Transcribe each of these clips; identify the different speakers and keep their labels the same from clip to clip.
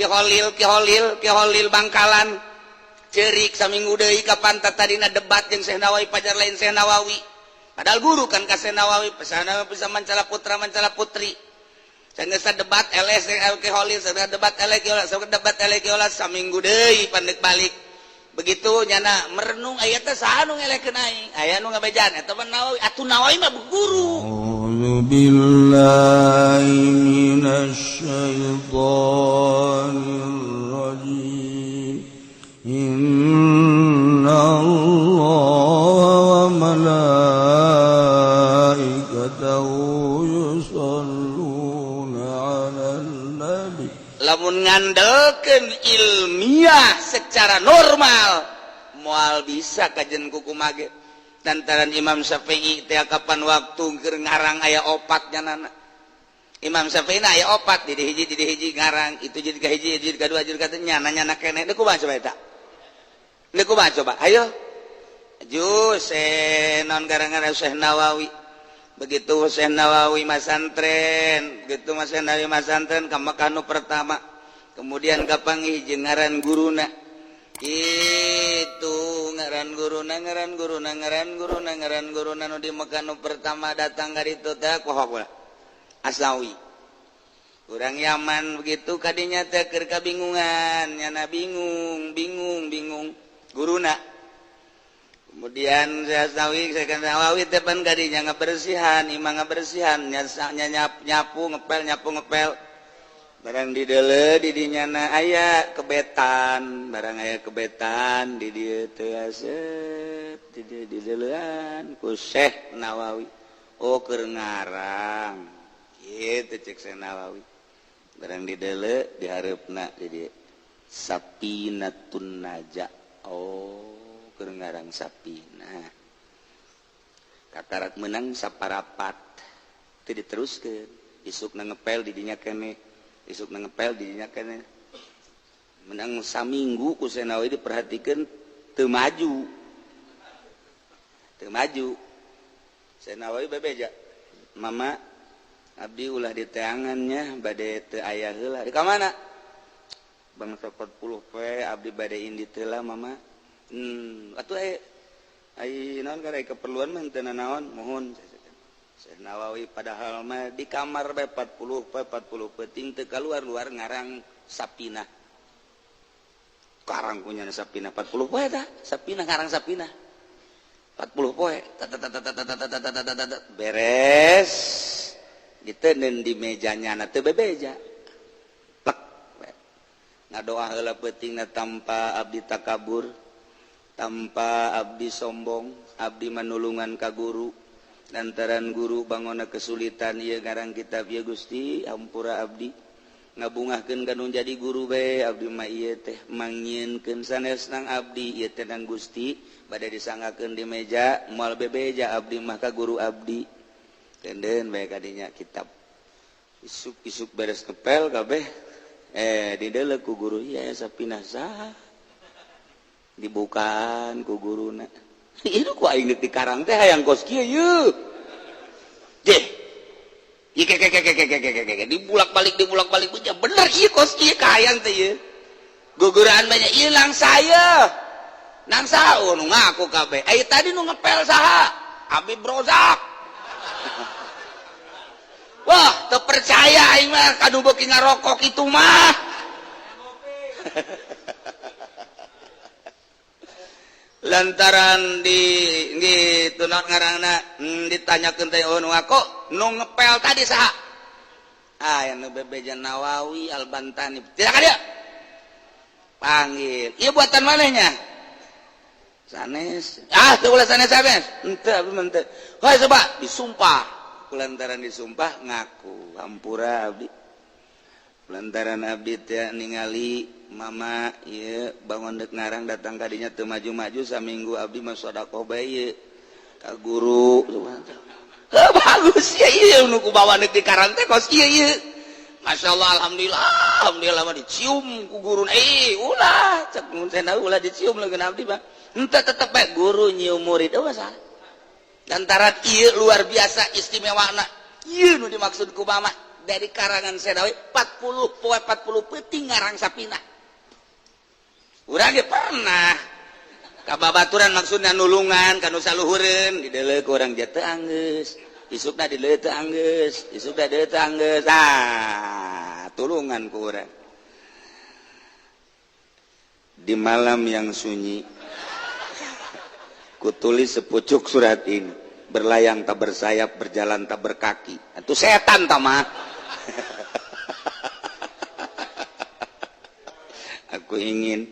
Speaker 1: Ki Holil, Ki Holil, Ki Holil Bangkalan cerik saminggu deui. Kapan tadina debat jeung Syekh Nawawi, pajar lain Syekh Nawawi, padahal guru kan ka Syekh Nawawi. Pesana bisa mancala putra, mancala putri. Sanggeus debat eleh Ki Holil, debat eleh Ki Holil, debat eleh Ki Holil. Saminggu deui pandek balik, begitu nyana merenung, aya teh saha nu ngelehkeun aing, aya nu ngabejaan eta mah Nawawi. Atuh Nawawi mah guru.
Speaker 2: أعوذ بالله من الشيطان الرجيم. إن الله وملائكته يصلون على النبي.
Speaker 1: Lamun ngandelkeun ilmiah secara normal, moal bisa kajen kuku mage, lantaran Imam Syafi'i teh kapan waktu keur ngarang aya opat nyanana. Imam Syafi'i na aya opat di hiji, di hiji ngarang itu, jadi ka hiji, jadi ka dua, jadi ka nyana nyana keneh. Deuk kumaha coba eta? Deuk kumaha coba? Ayo jus non gara-gara Syekh Nawawi. Begitu Syekh Nawawi masantren, begitu Mas Syekh Nawawi masantren ka Mekah nu pertama, kemudian kapanggih jeung ngaran guruna itu, ngaran guruna, ngaran guruna, ngaran guruna, ngaran guruna nu di Mekah nu pertama datang ka ditu teh poho Asnawi, kurang Yaman. Begitu kadinya teh keur kabingungan nyana, bingung bingung bingung guruna. Kemudian saya Asnawi, saya kan Nawawi teh pan kadinya ngabersihan imah, ngabersihan nyap, nyapu ngepel, nyapu ngepel. Barang di dele di dinyana aya kebetan, barang aya kebetan di dieu teh, asep di dieu di delean ku Syekh Nawawi. Oh, keur ngarang kitu, cek Syekh Nawawi. Barang di dele di hareupna di dieu Sapinatun Naja. Oh, keur ngarang Sapina, kakarak menang saparapat teu diteruskeun. Isukna ngepel di dinya keneh, isuk ngepel di dinya keneh. Menang saminggu ku Syekh Nawawi diperhatikan, teu maju, teu maju. Syekh Nawawi bebeja, "Mama, abdi ulah diteangannya, bade teu aya heula." "Di ka mana?" "Bangsa 40 poe abdi bade indit heula, Mama." Atuh ai naon kada keperluan mah teu naon." "Mohon." Syekh Nawawi padahal mah di kamar bae 40 poe, 40 peuting teu keluar-luar, ngarang Sapina. Karang punya Sapina 40 poe tah Sapina, ngarang Sapina 40 poe. Beres, ditenen di mejanya na, teu bebeja, plek, ngadoa heula peutingna, "Tanpa abdi takabur, tanpa abdi sombong, abdi manulungan ka guru lantaran guru bangona kesulitan ieu ngarang kitab. Ya Gusti, hampura abdi, ngabungahkeun ka nu jadi guru bae abdi mah. Ieu teh mangnyieunkeun sanes nang abdi, ieu teh nang Gusti." Bade disanggakeun di meja, moal bebeja abdi mah ka guru abdi. Tenden bae kadinya kitab. Isuk-isuk beres ngepel kabeh, dideuleu ku guru, "Ieu Sapinah saha?" Dibukaan ku guruna, "Itu ku aing di karang teh hayang kos kieu yeuh deh." Dibulak-balik, dibulak-balik, bener ieu kos kieu kahayang teh ieu. Guguraan banyak hilang saya nang saha nu ngaku kabeh. "Aya tadi nu ngepel saha?" "Habib Rozak." "Wah, teu percaya aing mah kanu beuki ngarokok itu mah." Lantaran di gitu ngaranna, ditanyakeun teh, "Oh, nu ngaku nu ngepel tadi saha?" Ah, yang nu bebeja Nawawi Albantani. Tidak ada panggil, "Ieu buatan manehnya?" "Sanes." "Ah, teu ulah sanes sanes, henteu, abdi mah henteu." "Hoi, coba disumpah." Lantaran disumpah ngaku, "Hampura abdi, lantaran abdi teh ningali mama ieu bangun dek ngarang, datang kadinya teu maju-maju saminggu, abdi mah sedekah bae ieu ka guru." Heuh, bagus ya ieu nu ku bawa deuk di karang teh kos ieu ieu. Masya Allah, alhamdulillah, alhamdulillah mah. Dicium ku guru. "Eh, ulah," cek saya, "ulah dicium leungeun abdi mah." Henteu, tetep bae guru nyium murid eueuh masalah. Lantaran ieu luar biasa istimewana, ieu nu dimaksud ku mama. Dari karangan Syekh Nawawi 40 poe 40 peuting ngarang sapina. Urang ge pernah ka babaturan maksudna nulungan ka nu saluhureun dideuleu ku urang teu anggeus. Isukna dideuleu teu anggeus, isukna dideuleu teu anggeus. Ah, tulungan ku urang. Di malam yang sunyi kutulis sepucuk surat ini, berlayang tak bersayap, berjalan tak berkaki. Itu setan tama. Aku ingin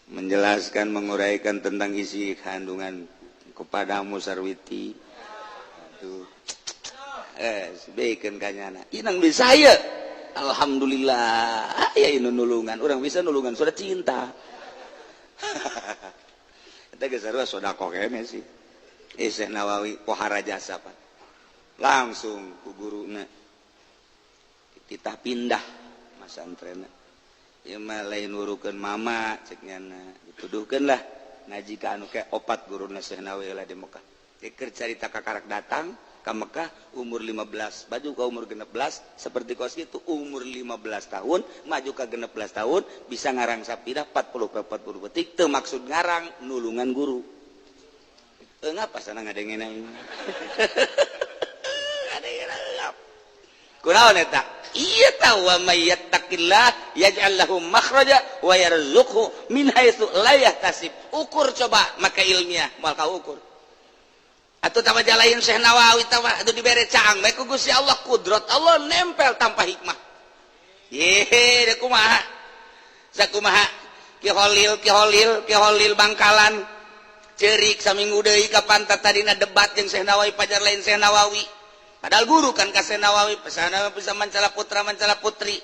Speaker 1: menjelaskan, menguraikan tentang isi kandungan kepadamu Sarwiti. Aduh. Beken kanyana. Inang bisa ya. Alhamdulillah. Ya ini nulungan. Orang bisa nulungan surat cinta. Eta geus sarua sedekah kene sih. Syekh Nawawi pohara jasa pan. Langsung ku guruna titah pindah masantrenna. Ieu mah lain nurukeun mama cek nyana, dituduhkeun lah ngaji ka anu ke opat guruna Syekh Nawawi lah di Mekah. Keur carita kakarak datang ka Mekah umur 15, baju ka umur 16 seperti kos kitu umur 15 tahun, maju ka 16 tahun bisa ngarang sapira 40 40 petik teu maksud ngarang nulungan guru. Ngapa sana ngadengin aing? Ngadengin aing. Kunaon eta? Ieu ta wa may yattaqillah yaj'al lahu makhraja wa yarzuqhu min haitsu la yahtasib. Ukur coba maka ilmiah moal ka ukur. Atuh tama jalain Syekh Nawawi tama atuh dibere caang bae ku Gusti Allah, kudrat Allah nempel tanpa hikmah. Ye, da kumaha? Sakumaha? Ki Holil, Ki Holil, Ki Holil Bangkalan. Cerik saminggu deui ka pantat tadina debat jeung Syekh Nawawi pajar lain Syekh Nawawi. Padahal guru kan ka Syekh Nawawi, pesana bisa mancala putra mancala putri.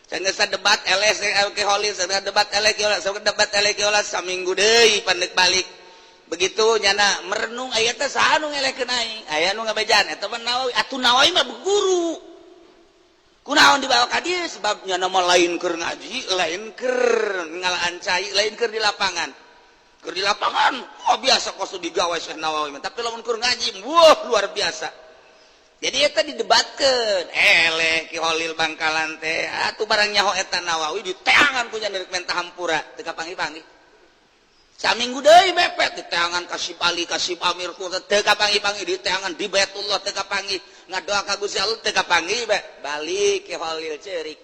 Speaker 1: Sanggeus debat eleh Ki Holil, sanggeus debat eleh Ki Holil, sanggeus debat eleh Ki Holil saminggu deui pandek balik. Begitu nyana merenung aya teh saha nu ngelehkeun aing? Aya nu ngabejaan eta mah Nawawi. Atuh Nawawi mah guru. Kunaon dibawa ka dieu sebab nyana mah lain keur ngaji, lain keur ngalaan cai, lain keur di lapangan. Keur di lapangan, wah biasa kos digawe Syekh Nawawi, tapi lamun keur ngaji, wah luar biasa. Jadi eta didebatkeun, eleh Ki Holil Bangkalan teh, atuh barang nyaho eta Nawawi diteangan ku nya menta hampura, teu kapanggih-panggih. Saminggu deui mepet diteangan ka Syib Ali, ka Syib Amir ku teu kapanggih-panggih, diteangan di Baitullah teu kapanggih, ngadoa ka Gusti Allah teu kapanggih, balik Ki Holil ceurik.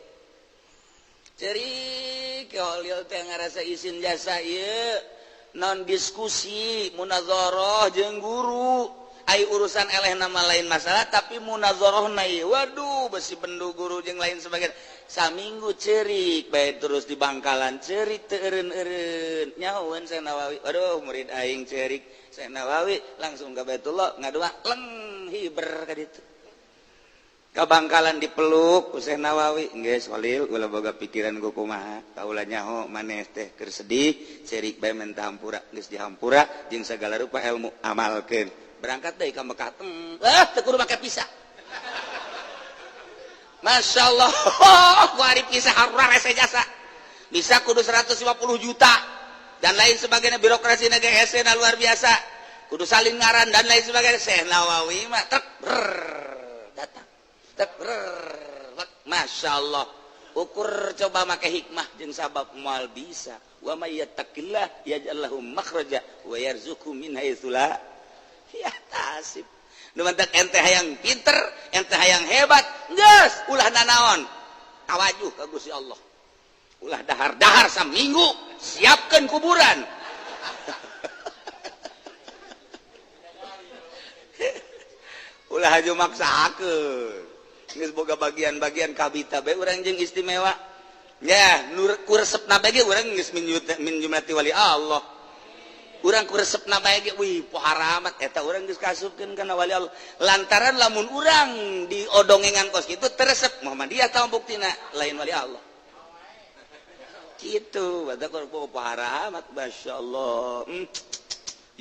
Speaker 1: Ceurik Ki Holil teh ngarasa isin jasa ieu. Non diskusi munazoroh jeung guru ai urusan eleh nama lain masalah tapi munazoroh na ieu waduh besi bendu guru jeung lain sebagainya saminggu cerik bae terus di Bangkalan cerik teu eureun-eureun nyahoeun Syekh Nawawi waduh murid aing cerik Syekh Nawawi langsung ka Baitullah ngadoa leng hiber ka ditu ka Bangkalan dipeluk ku Syekh Nawawi geus Holil ulah boga pikiran ku kumaha kaula nyaho maneh teh keur sedih cerik bae menta hampura geus dihampura jeung sagala rupa ilmu amalkeun berangkat deui ka Mekah teu kudu make visa Masya Allah ku ari visa harurese jasa bisa kudu 150 juta dan lain sebagainya birokrasi negara hese luar biasa kudu salin ngaran dan lain sebagainya Syekh Nawawi mah tek datang tek Masya Allah ukur coba make hikmah jeung sabab moal bisa wa may yattaqillah yaj'al lahu makhraja wa yarzuqhu min haitsu la yahtasib. Nu mantak ente hayang pinter, ente hayang hebat, geus ulah nanaon tawajuh ka Gusti Allah. Ulah dahar-dahar saminggu, siapkeun kuburan. Ulah haju maksakeun. Geus boga bagian-bagian kabita bae urang jeung istimewa. Ya, nur ku resepna bae ge urang geus min jumlati wali Allah. Urang ku resepna bae ge wih pohara amat eta urang geus kasupkeun kana wali Allah. Lantaran lamun urang diodongengan kos kitu teresep Muhammadiyah tahu buktina lain wali Allah. Kitu badak pohara amat masyaallah.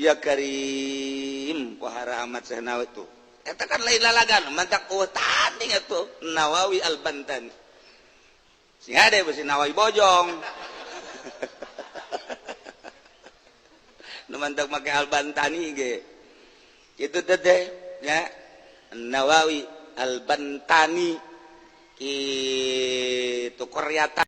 Speaker 1: Ya Karim pohara amat Syekh Nawawi tuh. Eta kan lain lalagan mantak tanding atuh Nawawi Al-Bantani. Sing ade besi Nawawi bojong. Nu mantak make Al-Bantani ge. Kitu teh ya. Nawawi Al-Bantani kitu Koryata.